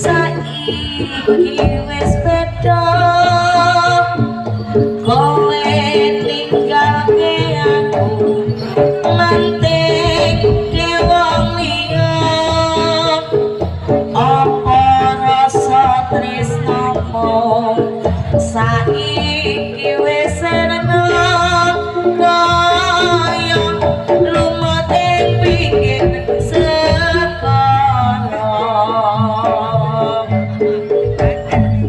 Saiki wis beda, kowe ninggalke aku. Saiki wis seneng kaya lumut ing pinggir segara.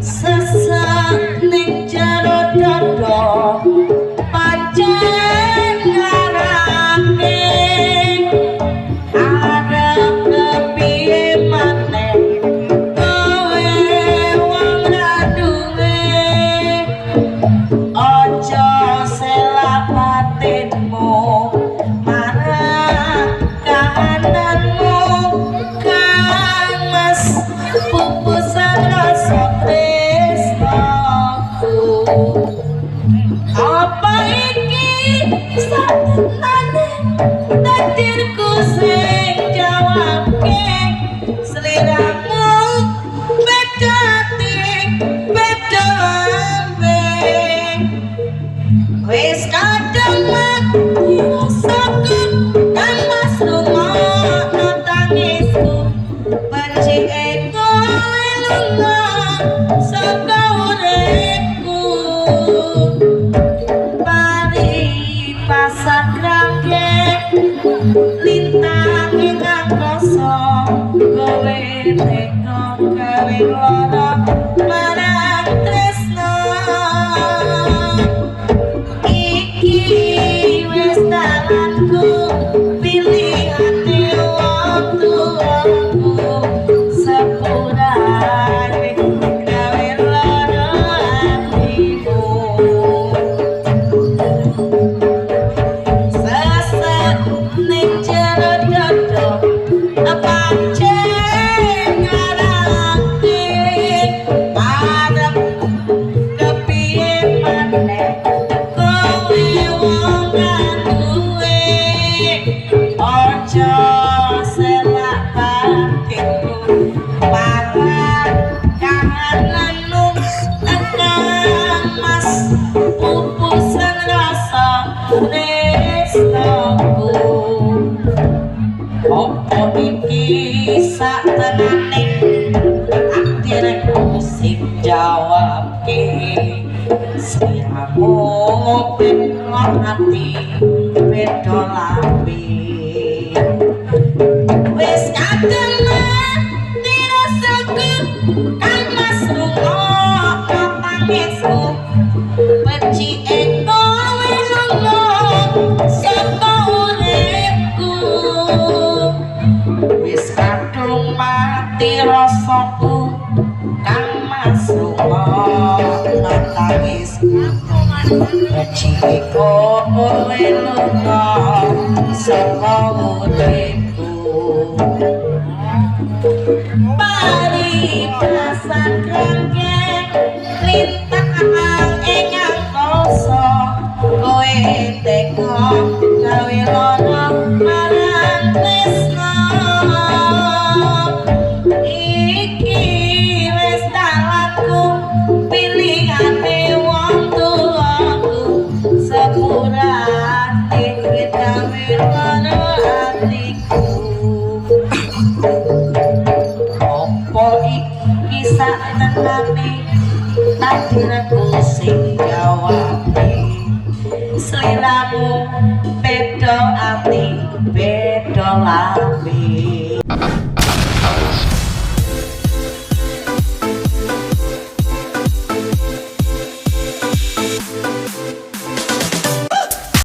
Sesak ning jero dada pancen ngarake arep kepiye maneh kowe wong ra duwe. Aja selak batinmu marang kahananmu Kang Mas, pupusan rasa tresnaku. Apa iki satenane takdirku sing jawabke, sliramu beda ati beda lambe. Wis kadung mati rasaku Kang Mas, rungokno tangisku. Becike kowe lunga saka uripku. Pari pasakrake lintang ing angkasa, kowe teka gawe lara marang tresna. Iki wis dalanku pilihane wong tuaku, sepurane gawe lara atimu. Sesek ning jero dada pancen ngarake arep kepiye maneh kowe wong ra duwe. Aja selak batinmu marang kahananmu Kang Mas, pupusan rasa tresnaku. Apa iki sak tenane takdirku sing jawabke, sliramu beda ati beda lambe. Wis kadung mati rasaku Kang Mas, rungokno tangisku. Becike kowe lunga saka uripku. Wis kadung mati rasaku Kang Mas, rungokno tangisku. Becike kowe lunga saka uripku. Pari pasakrake lintang ing angkasa, kowe teka gawe lara marang tresna. Iki wis dalanku pilihane wong tuaku, sepurane gawe lara atiku. Apa iki sak tenane takdirku sing jawabke, sliramu beda ati beda lambe.